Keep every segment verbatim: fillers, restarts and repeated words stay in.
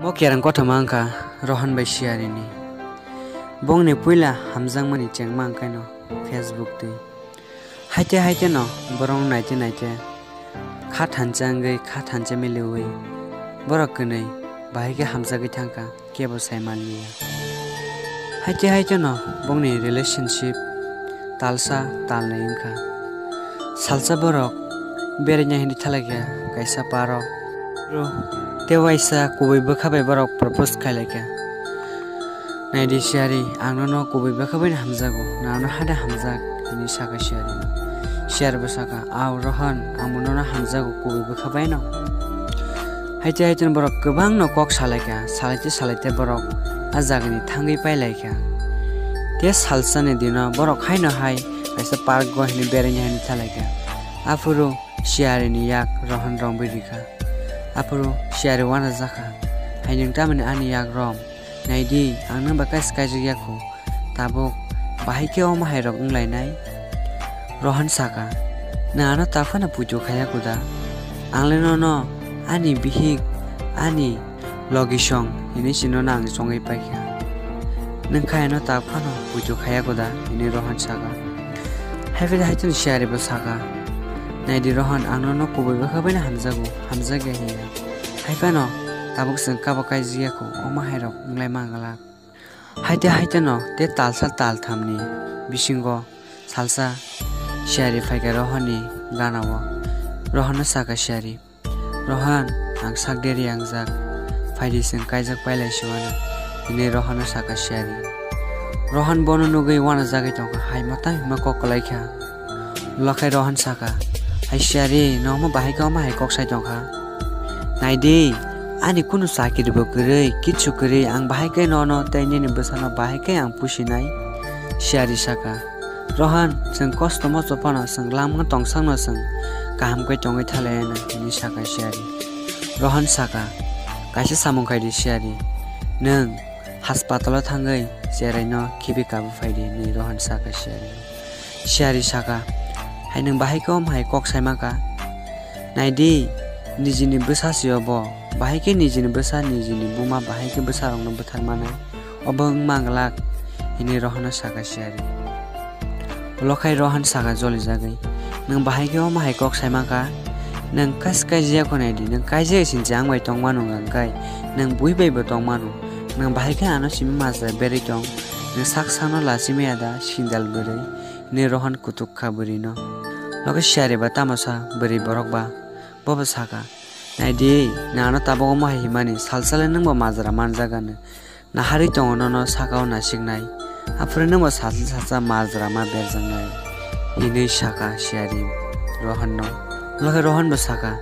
O kereng kothoma wngkha Rohan bai Siyarini. Bongni puila hamjakmani chengma wngkaino Facebook twi. Haite haite no borok naite naite kha thansa wngwi kha thansa miliwi borok kwnwi bahai khe hamjagwi thangkha, kebo sai manliya. Haite haite no bongni relationship talsa talnwi wngkha. Salsa borok beraina hinwi thalaikha kaisa park o. Tei waisa kubui bwkha bai borok propose khailaikha. Naidi Siyari, ang nono kubui bwkha bai hamjago, nang ano hade hamjak, hinwi sakha Siyari. Siyari bo sakha, "Au Rohan, ang bo nono hamjago kubui bwkha bai no." Haite haite borok kwbangno kok salaikha, salaite salaite borok a jagani thangwi pailaikha. Tei salsani dino borok haino hai kaisa park o hinwi beraina hinwi thalaikha. Aphuru Siyarini yak Rohan romwi rikha. Aphuru Siyari uanajakha, "Hai nwng tamoni ani yak rom? Naidi, ang nwng bai kaisa kaijak yakho. Tabuk bahai khe omo hai rok wnglainai?" Rohan sakha, "Nwng ano taphano puitu khaiya kuda? Ang le nono ani bihik, ani logisong hinwi se nono ang chongwi paikha. Nwng khe ano taphano puitu khaiya kuda?" hinwi Rohan sakha. Haiphai haitun Siyari bo sakha, "Naidi Rohan, ang nono kubui bwkha baino hamjago, hamjakya hinya. Haiphano tabuk chwng kabo kaijak yakho, omo hai rok wnglai manglak." Haite haite no tei talsa talthamni bisingo salsa Siyari phaikha Rohanni ganao. Rohanno sakha Siyari, "Rohan, ang sak deri wngjak, phaidi chwng kaijak pailai siwano," hinwi Rohanno sakha Siyari. Rohan bono nugwi uanajagwi tongkha, hai mata hima kok kwlaikha. Lokhai Rohan sakha, "Hai Siyari, nwng omo bahai khe omo hai kok sai tongkha? Naidi, ani kunu chakiri bo kwrwi, kichu kwrwi, ang bahai khe nono tei nini bwsano bahai khe ang pusinai." Siyari sakha, "Rohan, chwng kosto mosto phano chwng lamno tongsakno chwng kaham khe tongwi thalaiyana," hinwi sakha Siyari. Rohan sakha, "Kaisa samung khaidi Siyari, nwng haspatalo thangwi cheraino khibi kabwi phaidi," hinwi Rohan sakha Siyari. Siyari sakha, "Hai nwng bahai khe omo hai kok saimaka? Naidi, nijini bwsa se obo, bahai khe nijini bwsa nijini buma bahai khe bwsarokno bwtharmanai, obo wngma glak," hinwi Rohanno sakha Siyari. Ulo khai Rohan sakha jolijagwi, "Nwng bahai khe omo hai kok saimaka? Nwng kas kaijaya kho naidi, nwng kaijaya sinchi ang bai tongmano hwnkha hwnkhe, nwng bui bai bo tongmano, nwng bahai khe ano simi majra berwi tong, nwng sak sakno lachimaya da sindal bwrwi?" hinwi Rohan kutuk kha bwrwino. Loge Siyari ba tamo sa bwrwi borok ba, bobo sakha, "Naidi, nang ano tabuk omo hai himani, salsale nwngbo majra manjagano. Naharwi tongo nono sakao nasiknai. Aphuru nwngbo salsa salsa majra ma berjaknai," hinwi sakha Siyari Rohanno. Loge Rohanbo sakha,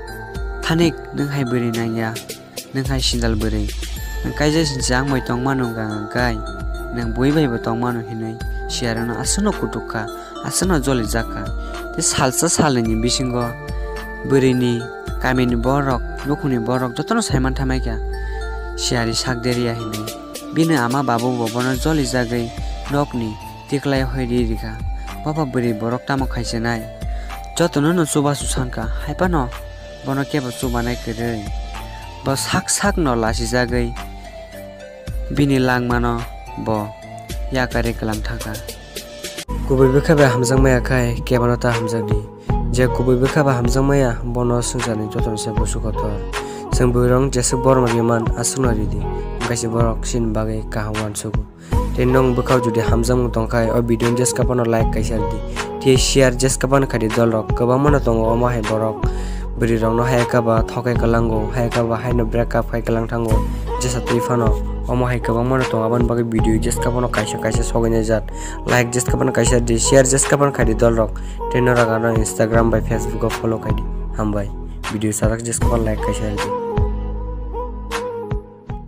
"Thanik, nwng hai bwrwi nangya. Nwng hai sindal bwrwi. Nwng kaijak sinchi ang bai tongmano hwnkha hwnkhe, nwng bui bai bo tongmano," hinwi Siyarino aswkno kutuk kha, aswkno jolijak kha. Tei salsa salnwini bisingo bwrwini, kamini borok, nukhungni borok jotono saiman thamaikha Siyari sak deriya hinwi. Bini ama babu bo bono jolijagwi nokni tiklai hoi ri rikha. Bobo bwrwi borok tamo khaisinai? Jotono no chubachu sankha, haiphano bono kebo chubanai kwrwi. Bo sak sakno lasijagwi bini langmano bo yakarwi kwlang thangkha. Kubui bwkha bai hamjakmaya khai kebono ta hamjakdi. Je kubui bwkha bai hamjakmaya, bono swngcharni jotono se busu kotor. Chwng bwrwirok jeswk borokno riman aswkno ridi, wngkha se borok chini bagwi kaham uansugo. Tei nwng bwkhao jodi hamjakmung tongkha, o video ni jeska phano like kaisa ridi. Tei share jeska phano khaidi dolrok. Kwbangma no tongo omo hai borok. Bwrwi rokno hai khe ba thokai kwlango, hai khe ba haino break up khai kwlang thango. Jesa twi phano omo hai kwbangma no tongo, aboni bagwi video jeska phano kaisa kaisa sogwi naijak. Like jeska phano kaisa ridi, share jeska phano khaidi dolrok. Tei norok ano Instagram bai Facebook o follow khaidi. Hambai. Video sajak jeska phano like kaisa ridi.